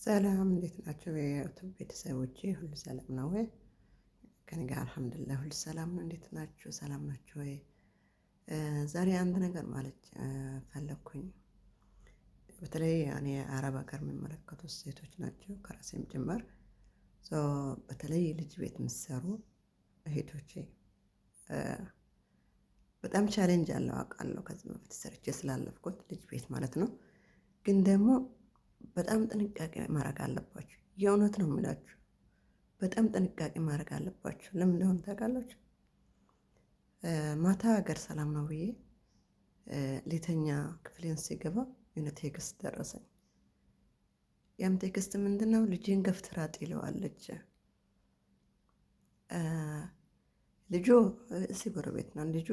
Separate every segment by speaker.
Speaker 1: ሰላም እንዴት ናቸው? የ YouTube ቤተሰቦቼ ሁሉ ሰላም ነው ወይ? ከኔ ጋር አልሐምዱሊላህ ሁሉ ሰላም ነው። እንዴት ናችሁ? ሰላም ናችሁ ወይ? ዛሬ አንድ ነገር ማለት ፈለግኩኝ። በተለይ እኔ አረብ ሀገር የሚመለከቱት ሴቶች ናቸው ከራሴም ጭምር። በተለይ ልጅ ቤት የምትሰሩ እህቶቼ በጣም challenge አለው አውቃለሁ። ከዚህ በፊት ሰርቼ ስላለፍኩት ልጅ ቤት ማለት ነው። ግን ደግሞ በጣም ጥንቃቄ ማድረግ አለባችሁ። የእውነት ነው የምላችሁ፣ በጣም ጥንቃቄ ማድረግ አለባችሁ። ለምን እንደሆነ ታውቃላችሁ? ማታ ሀገር ሰላም ነው ብዬ ልተኛ ክፍሌን ሲገባ የሆነ text ደረሰኝ። ያም text ምንድን ነው? ልጄን ገፍትራ ጥለዋለች። ልጁ እዚህ ጎረቤት ነው። ልጁ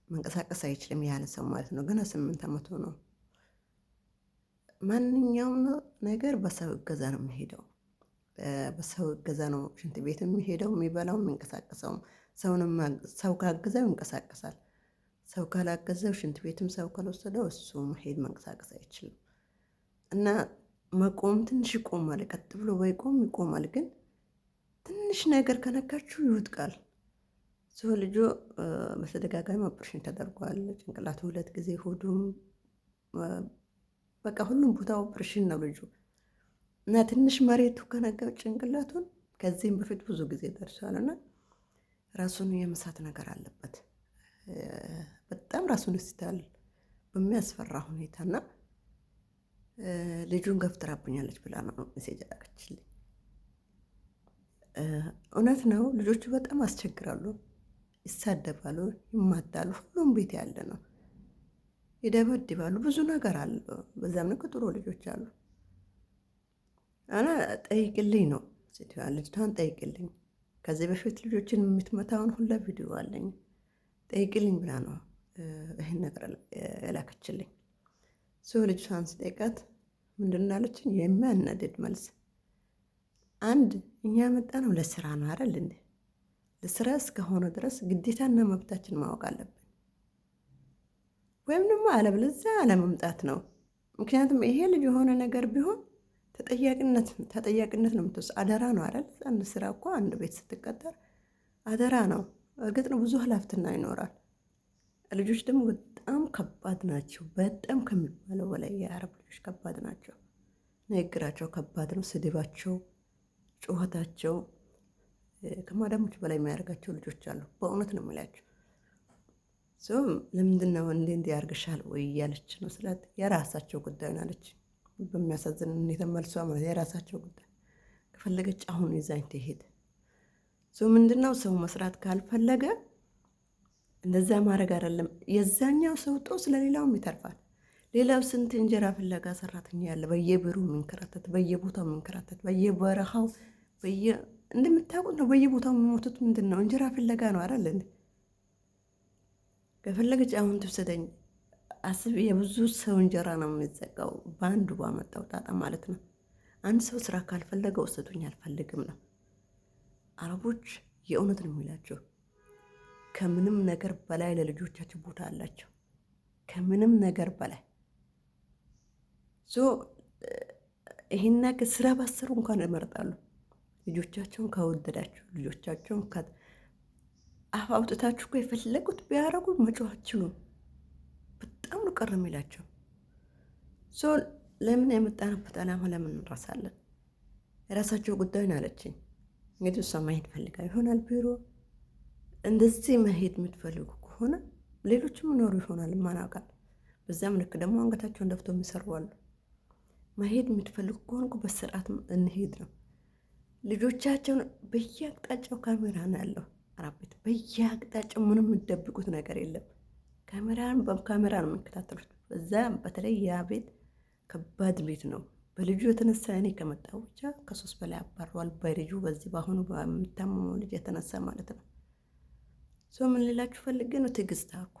Speaker 1: መንቀሳቀስ አይችልም ያለ ሰው ማለት ነው። ገና 8 ዓመቱ ነው። ማንኛውም ነገር በሰው እገዛ ነው የሚሄደው። በሰው እገዛ ነው ሽንት ቤት የሚሄደው፣ የሚበላው፣ የሚንቀሳቀሰውም። ሰውንም ሰው ካገዘው ይንቀሳቀሳል። ሰው ካላገዘው፣ ሽንት ቤትም ሰው ካልወሰደው እሱ መሄድ መንቀሳቀስ አይችልም። እና መቆም ትንሽ ይቆማል። ቀጥ ብሎ ባይቆም ይቆማል። ግን ትንሽ ነገር ከነካችሁ ይወድቃል። ሰው ልጁ በተደጋጋሚ ኦፕሬሽን ተደርጓል። ጭንቅላቱ ሁለት ጊዜ፣ ሆዱም፣ በቃ ሁሉም ቦታ ኦፕሬሽን ነው ልጁ። እና ትንሽ መሬቱ ከነካው ጭንቅላቱን፣ ከዚህም በፊት ብዙ ጊዜ ደርሷል እና ራሱን የመሳት ነገር አለበት። በጣም ራሱን ይስታል በሚያስፈራ ሁኔታ። እና ልጁን ገፍትራብኛለች ብላ ነው message ላከችልኝ። እውነት ነው፣ ልጆቹ በጣም አስቸግራሉ፣ ይሳደባሉ፣ ይማታሉ። ሁሉም ቤት ያለ ነው። ይደበድባሉ፣ ብዙ ነገር አለ። በዛም ልክ ጥሩ ልጆች አሉ። እና ጠይቅልኝ ነው ሴትዮዋ፣ ልጅቷን ጠይቅልኝ። ከዚህ በፊት ልጆችን የምትመታውን ሁላ ቪዲዮ አለኝ፣ ጠይቅልኝ ብላ ነው ይህን ነገር የላከችልኝ። So ልጅቷን ስጠይቃት ምንድን አለችኝ? የሚያናድድ መልስ። አንድ እኛ የመጣነው ለስራ ነው አይደል እንዴ? ለስራ እስከሆነ ድረስ ግዴታና መብታችን ማወቅ አለብን። ወይም ደግሞ አለበለዚያ አለመምጣት ነው። ምክንያቱም ይሄ ልጅ የሆነ ነገር ቢሆን ተጠያቂነት ነው የምትወስድ። አደራ ነው አይደል? አንድ ስራ እኮ አንድ ቤት ስትቀጠር አደራ ነው። እርግጥ ነው ብዙ ኃላፊነት ይኖራል። ልጆች ደግሞ በጣም ከባድ ናቸው። በጣም ከሚባለው በላይ የአረብ ልጆች ከባድ ናቸው። ንግግራቸው ከባድ ነው። ስድባቸው፣ ጩኸታቸው ከማዳሞች በላይ የሚያደርጋቸው ልጆች አሉ። በእውነት ነው የምላቸው። ለምንድን ነው እንዲህ እንዲህ ያርግሻል ወይ እያለች ነው ስላት፣ የራሳቸው ጉዳይ ነው አለች። በሚያሳዝን ሁኔታ መልሷ ማለት የራሳቸው ጉዳይ፣ ከፈለገች አሁን ይዛኝ ትሄድ። ምንድነው ሰው መስራት ካልፈለገ እንደዛ ማድረግ አይደለም። የዛኛው ሰው ጦስ ለሌላውም ይተርፋል። ሌላው ስንት እንጀራ ፍለጋ ሰራተኛ ያለ በየቢሮ የሚንከራተት፣ በየቦታው የሚንከራተት፣ በየበረሃው በየ እንደምታውቁት ነው። በየቦታው የሚሞቱት ምንድን ነው? እንጀራ ፍለጋ ነው አይደል እንዴ? ከፈለገች አሁን ትውሰደኝ። አስብ፣ የብዙ ሰው እንጀራ ነው የሚዘጋው በአንዱ ባመጣው ጣጣ ማለት ነው። አንድ ሰው ስራ ካልፈለገ ውሰዱኝ አልፈልግም ነው። አረቦች የእውነት ነው የሚላቸው፣ ከምንም ነገር በላይ ለልጆቻቸው ቦታ አላቸው። ከምንም ነገር በላይ። So ይሄን ነገር ስራ ባሰሩ እንኳን ይመርጣሉ። ልጆቻቸውን ከወደዳችሁ፣ ልጆቻቸውን አፍ አውጥታችሁ እኮ የፈለጉት ቢያደርጉ መጮህ አትችሉም። በጣም ነው ቅር የሚላቸው። So ለምን የመጣንበት ዓላማ ለምን እንረሳለን? የራሳቸው ጉዳይ ነው አለችኝ። እንግዲህ እሷ ማሄድ ፈልጋ ይሆናል ቢሮ። እንደዚህ መሄድ የምትፈልጉ ከሆነ ሌሎችም ይኖሩ ይሆናል፣ ማን ያውቃል። በዛም ልክ ደግሞ አንገታቸውን ደፍቶ የሚሰሩ አሉ። መሄድ የምትፈልጉ ከሆነ በስርዓት እንሄድ ነው። ልጆቻቸውን በየአቅጣጫው ካሜራ ነው ያለው። አረብ ቤት በየአቅጣጫው ምንም የምትደብቁት ነገር የለም። ካሜራን በካሜራ ነው የሚከታተሉት። በዛ በተለይ ያ ቤት ከባድ ቤት ነው። በልጁ የተነሳ እኔ ከመጣሁ ብቻ ከሶስት በላይ አባረዋል። በልጁ በዚህ በአሁኑ በሚታመመው ልጅ የተነሳ ማለት ነው። So ምን ልላችሁ ፈልጌ ነው፣ ትዕግስት አልኩ።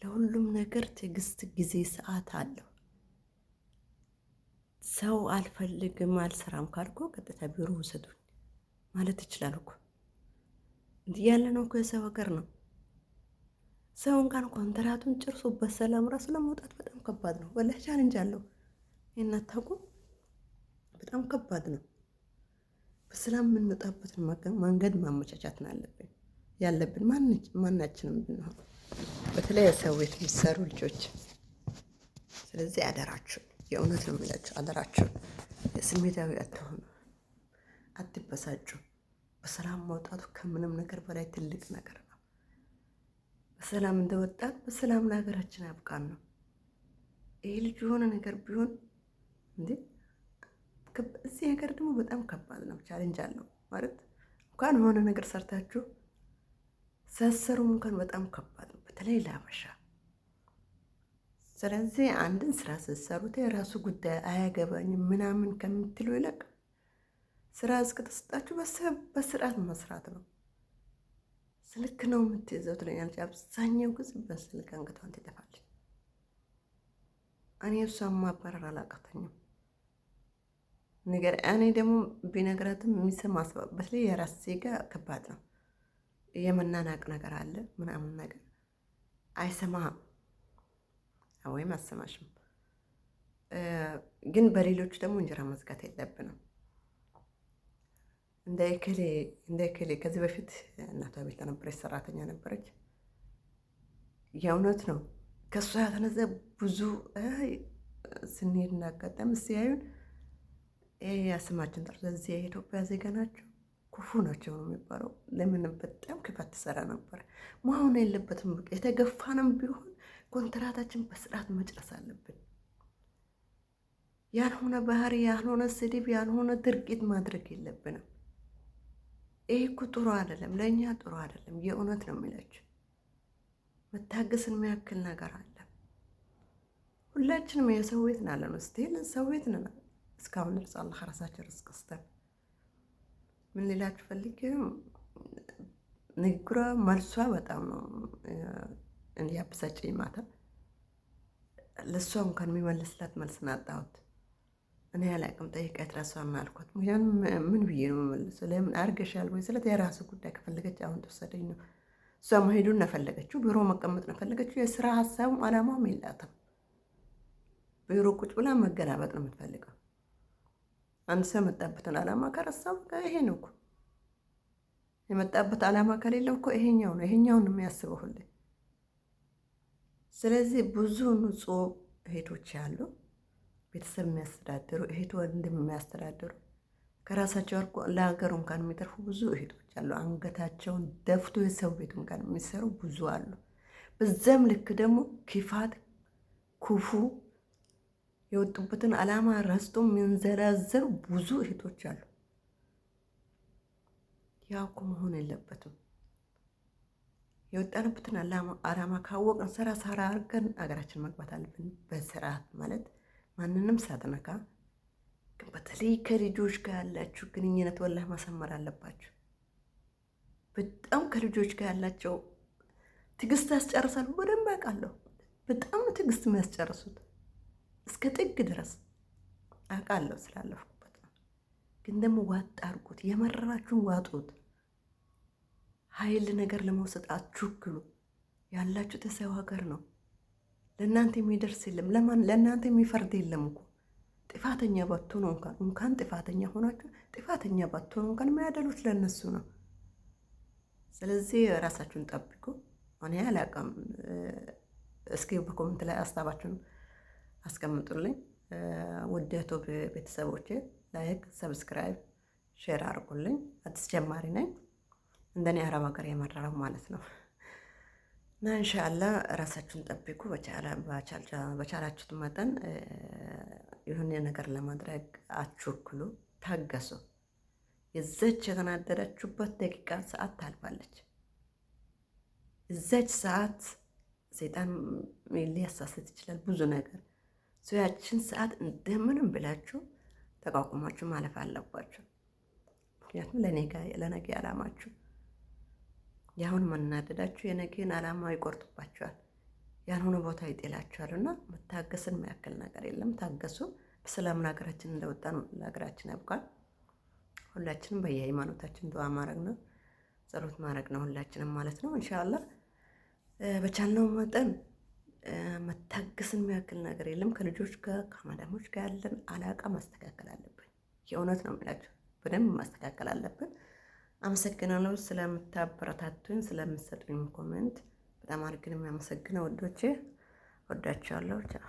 Speaker 1: ለሁሉም ነገር ትዕግስት፣ ጊዜ፣ ሰዓት አለው። ሰው አልፈልግም አልሰራም ካልኩ ቀጥታ ቢሮ ውሰዱኝ ማለት ይችላል እኮ። እንዲህ ያለ ነው እኮ፣ የሰው ሀገር ነው። ሰው እንኳን ኮንትራቱን ጨርሶ በሰላም ራሱ ለመውጣት በጣም ከባድ ነው። ወላሂ challenge አለው። ይሄን አታውቁም? በጣም ከባድ ነው። በሰላም የምንወጣበትን መንገድ ማመቻቻት ነው አለብን ያለብን ማናችንም ብንሆን፣ በተለይ ሰው ቤት የሚሰሩ ልጆች። ስለዚህ አደራችሁ፣ የእውነት ነው የሚላችሁ፣ አደራችሁ ስሜታዊ አትሆኑ፣ አትበሳጩ። በሰላም መውጣቱ ከምንም ነገር በላይ ትልቅ ነገር ነው። በሰላም እንደወጣን በሰላም ለሀገራችን ያብቃን ነው። ይሄ ልጅ የሆነ ነገር ቢሆን እንዴ፣ እዚህ ሀገር ደግሞ በጣም ከባድ ነው። Challenge አለው ማለት እንኳን የሆነ ነገር ሰርታችሁ ሳሰሩም እንኳን በጣም ከባድ ነው፣ በተለይ ለአበሻ። ስለዚህ አንድን ስራ ስትሰሩት የራሱ ጉዳይ አያገባኝም ምናምን ከምትሉ ይልቅ ስራ እስከተሰጣችሁ በስርዓት መስራት ነው። ስልክ ነው የምትይዘው ትለኛለች። አብዛኛው ጊዜ በስልክ አንገቷን ትደፋለች። እኔ እሷን ማባረር አላቃተኝም። ነገር እኔ ደግሞ ቢነግራትም የሚሰማ ሰው በተለይ የራስ ዜጋ ከባድ ነው። የመናናቅ ነገር አለ ምናምን ነገር አይሰማህም ወይም አሰማሽም። ግን በሌሎቹ ደግሞ እንጀራ መዝጋት የለብንም። እንደ እከሌ እንደ እከሌ ከዚህ በፊት እናቷ ቤት ነበረች፣ ሰራተኛ ነበረች። የእውነት ነው፣ ከእሷ የተነሳ ብዙ ስንሄድ እናጋጠም ሲያዩን ስማችን ጠርቶ እዚህ የኢትዮጵያ ዜጋ ናቸው፣ ክፉ ናቸው ነው የሚባለው። ለምን በጣም ክፋት ትሰራ ነበር። መሆን የለበትም። የተገፋንም ቢሆን ኮንትራታችን በስርዓት መጨረስ አለብን። ያልሆነ ባህሪ፣ ያልሆነ ስድብ፣ ያልሆነ ድርጊት ማድረግ የለብንም። ይህ እኮ ጥሩ አይደለም፣ ለእኛ ጥሩ አይደለም። የእውነት ነው የሚላችሁ መታገስን የሚያክል ነገር አለ። ሁላችንም የሰው ቤት ናለን፣ still ሰው ቤት ነን። እስካሁን ድረስ አላህ ራሳችን ርዝቅ ስተን ምን ሌላችሁ ፈልጌ ንግግሯ መልሷ በጣም ነው ያበሳጨኝ። ማታ ለእሷ እንኳን የሚመልስላት መልስን አጣሁት። እኔ አላቅም፣ ጠይቃት ራሷን አልኳት። ምክንያቱም ምን ብዬ ነው የምመልሰው? ለምን አርገሻል ወይ ስላት የራሱ ጉዳይ፣ ከፈለገች አሁን ትወሰደኝ ነው። እሷ መሄዱን ነፈለገችው፣ ቢሮ መቀመጥ ነፈለገችው። የስራ ሀሳቡም አላማውም የላትም። ቢሮ ቁጭ ብላ መገላበጥ ነው የምትፈልገው። አንድ ሰው የመጣበትን አላማ ከረሳው ይሄ ነው እኮ፣ የመጣበት አላማ ከሌለው እኮ ይሄኛው ነው፣ ይሄኛውን ነው የሚያስበው ሁሌ። ስለዚህ ብዙ ንጹህ እህቶች ያሉ፣ ቤተሰብ የሚያስተዳድሩ፣ እህት ወንድም የሚያስተዳድሩ፣ ከራሳቸው አልፎ ለሀገሩ እንኳን የሚተርፉ ብዙ እህቶች አሉ። አንገታቸውን ደፍቶ የሰው ቤት እንኳን የሚሰሩ ብዙ አሉ። በዛም ልክ ደግሞ ክፋት፣ ክፉ፣ የወጡበትን ዓላማ ረስቶ የሚንዘላዘሉ ብዙ እህቶች አሉ። ያው እኮ መሆን የለበትም። የወጣንበትን ዓላማ ካወቅን ስራ ሰራ አድርገን አገራችን መግባት አለብን። በስርዓት ማለት ማንንም ሳትነካ፣ ግን በተለይ ከልጆች ጋር ያላችሁ ግንኙነት ወላሂ ማሰመር አለባችሁ። በጣም ከልጆች ጋር ያላቸው ትዕግስት ያስጨርሳሉ። በደንብ አውቃለሁ። በጣም ነው ትዕግስት የሚያስጨርሱት እስከ ጥግ ድረስ አውቃለሁ፣ ስላለፍኩበት ነው። ግን ደግሞ ዋጥ አድርጉት፣ የመረራችሁን ዋጡት። ኃይል ነገር ለመውሰድ አትቸኩሉ። ያላችሁት የሰው ሀገር ነው። ለእናንተ የሚደርስ የለም። ለማን ለእናንተ የሚፈርድ የለም እኮ። ጥፋተኛ ባትሆኑ እንኳን ጥፋተኛ ሆናችሁ ጥፋተኛ ባትሆኑ እንኳን የሚያደሉት ለእነሱ ነው። ስለዚህ ራሳችሁን ጠብቁ። እኔ አላውቅም። እስኪ በ comment ላይ ሀሳባችሁን አስቀምጡልኝ። ውድ ቤተሰቦቼ like፣ subscribe፣ share አድርጉልኝ። አዲስ ጀማሪ ነኝ። እንደኔ አረብ ሀገር የመረረው ማለት ነው። እና እንሻላ ራሳችሁን ጠብቁ። በቻላችሁት መጠን የሆነ ነገር ለማድረግ አትቸኩሉ፣ ታገሱ። የዘች የተናደዳችሁበት ደቂቃ ሰዓት ታልፋለች። እዛች ሰዓት ሰይጣን ሊያሳስት ይችላል ብዙ ነገር። ያችን ሰዓት እንደምንም ብላችሁ ተቋቁማችሁ ማለፍ አለባችሁ። ምክንያቱም ለነገ ዓላማችሁ የአሁን መናደዳችሁ የነገን ዓላማ ይቆርጡባችኋል፣ ያልሆነ ቦታ ይጥላችኋል። እና መታገስን የሚያክል ነገር የለም። ታገሱ። በሰላም ለሀገራችን እንደወጣን ለሀገራችን ያብቃን። ሁላችንም በየሃይማኖታችን ዱዓ ማድረግ ነው፣ ጸሎት ማድረግ ነው፣ ሁላችንም ማለት ነው። ኢንሻአላህ በቻልነው መጠን መታገስን የሚያክል ነገር የለም። ከልጆች ጋር ከማዳሞች ጋር ያለን አላቃ ማስተካከል አለብን። የእውነት ነው የምላችሁ፣ በደንብ ማስተካከል አለብን። አመሰግናለሁ ስለምታበረታቱኝ፣ ስለምትሰጡኝ comment በጣም አድርግን የሚያመሰግነው ወዶቼ፣ ወዳችኋለሁ። ቻው።